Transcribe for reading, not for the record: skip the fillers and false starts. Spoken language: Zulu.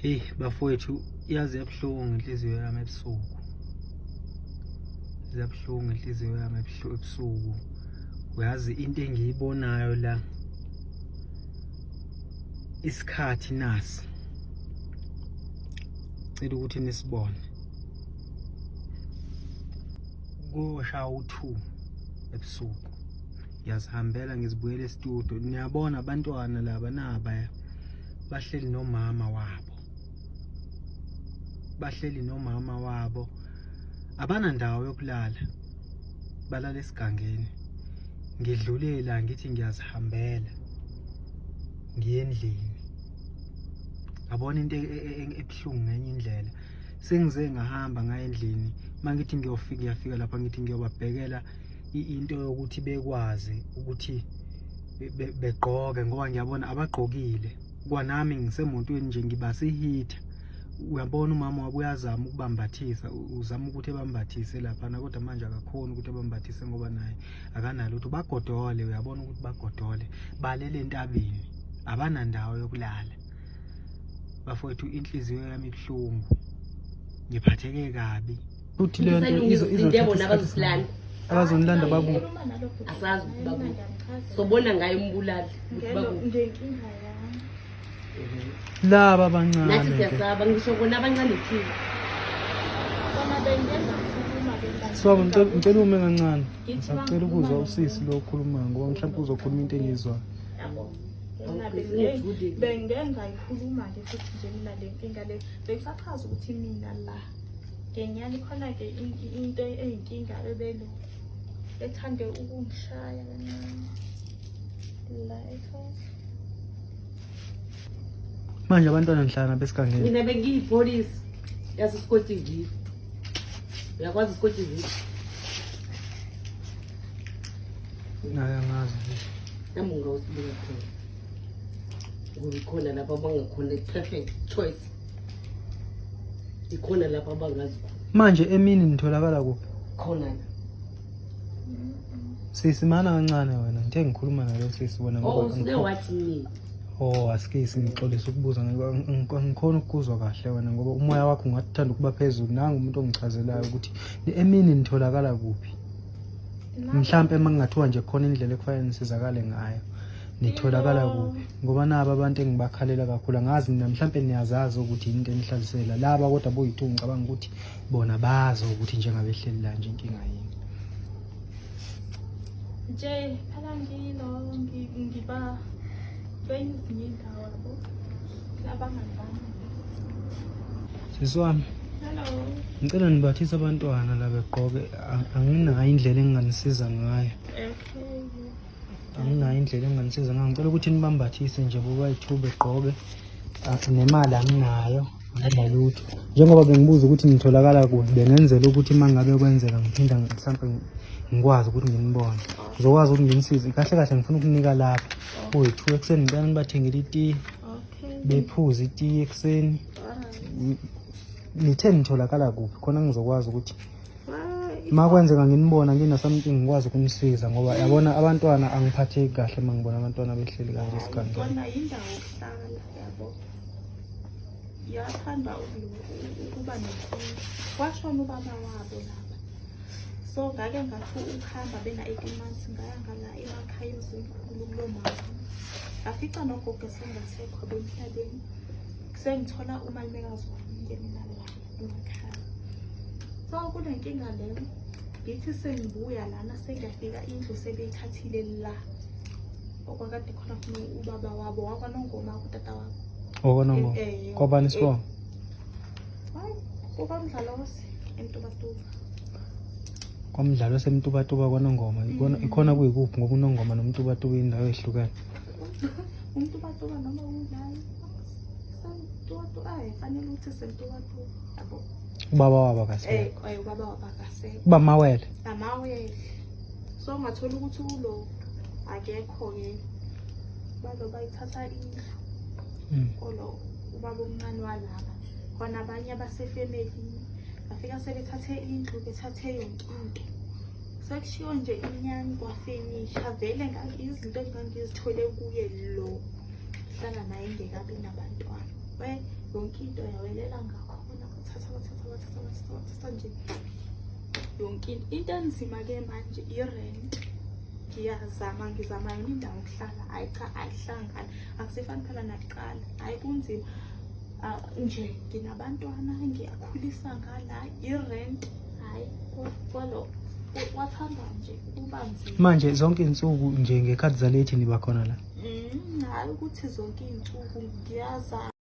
Hey bafowethu, yazi yabuhlungu inhliziyo yami ebusuku. Ziyabuhlungu inhliziyo yami ebusuku. Uyazi into engiyibonayo la, isikhathi nasi. Cela ukuthi nisibone. Kosha u2 ebusuku. Ngiyazihambela ngizibuyela e-studio. Niyabona abantwana laba naba bahleli nomama wabo, bahleli nomama wabo, abanandawo yokulala, balala esigangeni. Ngidlule la ngithi ngiyazihambela ngiye endlini, ngabona into ebuhlungu ngenye indlela. Sengize ngahamba ngaya endlini, mangithi ngiyofika, ngiyafika lapha ngithi ngiyobabhekela into yokuthi bekwazi ukuthi begqoke, ngoba ngiyabona abagqokile. Kwanami ngisemotweni nje ngibase i-heater. Uyabona umama wabo uyazama ukubambathisa, uzama ukuthi ebambathise laphana, kodwa manje akakhoni ukuthi ebambathise ngoba naye akanalutho. Bagodole, uyabona ukuthi bagodole, balele entabeni, abanandawo yokulala. Bafowethu, inhliziyo yami ibuhlungu, ngiphatheke kabi. Futhi leyo nto Izinto bona abazosilanda. Abazonilanda bakuphi? Asazi ukuthi bakuphi. Sobona ngaye umbulali ukuthi bakuphi. Ngenkinga yami. Laba abancane. Nathi siyasaba ngisho bona abancane thina. Kona bengenza ukukhuluma ke la. Swabo, ngicela ume kancane. Ngithi Ngisacela ukuzwa usisi lo okhulumayo ngoba mhlawumbe uzokhuluma into engiyizwayo. Yabo. Mina bengeke ngayikhuluma-ke futhi nje mina le nkinga le. Bengisachaza ukuthi mina la ngenyani khona-ke into eyinkinga ebelo ethande ukungishaya kancane la ekhaya. Manje abantwana nihlala nabo esigangeni? Mina bengiyipholisa yaseScottsville. Uyakwazi iScottsville? Naye angazi. Nami ngawusibuka khona. Ngoba ikhona lapho abangakhona perfect choice. Ikhona lapho abangazi khona. Manje emini nitholakala kuphi? Khona la. Sisi, mana kancane wena, ngithe ngikhuluma nalo sisi wena Oh, ngoba usuke wathi mina. Oh, asikisi, ngixolisa ukubuza, angikhona ukukuzwa kahle wena ngoba umoya wakho ungathanda ukuba phezulu. Nangu umuntu ongichazelayo ukuthi emini nitholakala kuphi. Mhlampe uma kungathiwa nje khona indlela ekufanele nisizakale ngayo, nitholakala kuphi? Ngoba naba abantu engibakhalela kakhulu, angazi nina mhlampe niyazazi ukuthi yini into enihlalisela laba, kodwa boyi-two ngicabanga ukuthi bona bazi ukuthi njengabehleli la nje inkinga yini. Nje phela ngilo ngiba kwenye ezinye iy'ndawo yabo labangani bami. Sisi wami, Hello. ngicela nibathise abantwana la begqoke. Anginayo indlela enginganisiza ngayo. Okay. Anginayo indlela enginganisiza ngayo. Ngicela ukuthi nibambathise nje bobayi-two begqoke. Ah, nemali anginayo, anginalutho. Njengoba bengibuza ukuthi nitholakala kuphi, bengenzela ukuthi uma ngabe kwenzeka ngiphinda mhlawumpe ngikwazi ukuthi nginibone, ngizokwazi ukuthi nginisize kahle kahle. Ngifuna ukunika lapha boyi-two ekuseni, ngicela nibathengele itiye. Okay. Bephuze itiye ekuseni. Alright. Nithe nitholakala kuphi khona ngizokwazi ukuthi Bye. uma kwenzeka nginibona ngina something ngikwazi ukunisiza, ngoba yabona abantwana, angiphatheki kahle uma ngibona abantwana behleli kanje esigangeni. Kona yindawo yokuhlala yabo. Iyathanda ukuba nenkinga. Kwashona ubaba wabo laba. So ngake ngathi ukuhamba bena-18 months, ngaya ngala emakhaya emzimkhulu kulo mama. Ngafica nogogo esengasekho emhlabeni. Sengithola umalumekazi wami-ke mina la emakhaya. So kule nkinga leyo, ngithi sengibuya lana sengiyafika indlu sebeyithathile la. Okwakade khona khona ubaba wabo wakwaNongoma, utata wabo. Okwanongo? Eh, Kwabani isibongo? Hayi, kukaMdlalose eMtubatuba. Kwamdlalo osemtubatuba kwaNongoma? Ikhona kuyikuphi, ngoba uNongoma noMtubatuba indawo ehlukene. UMtubatuba noma unjani? Semtubatuba, ayi, fanele ukuthi semtubatuba yabo. Ubaba wabo akasekho? Eh, ubaba wabo akasekho. Kuba mawele? Amawele. So ungathola ukuthi ulo akekho-ke, balo bayithatha indlu. Olo ubaba omncane walaba khona, abanye abasefemelini bafika sebethathe indlu, bethathe yonke into, sekushiwo nje inyani kwafenisha vele. Izinto engangizithole kuye lo hlala naye engekabi nabantwana we. Yonke into yawelela ngakhona, bathatha bathatha bathatha bathatha bathatha nje yonke into. Into enzima-ke manje i-rent. Ngiyazama, ngizama yona indawo yokuhlala, hhayi cha, ayihlangani, akusifani phela nakuqala, hhayi kunzima. Ah, nje nginabantwana ngiyakhulisa ngala, i-rent hhayi kwalo kwathanda nje kuba nzima. Manje zonke iy'nsuku nje ngekhathi zalethi niba khona la? Hhayi ukuthi zonke iy'nsuku, ngiyazama.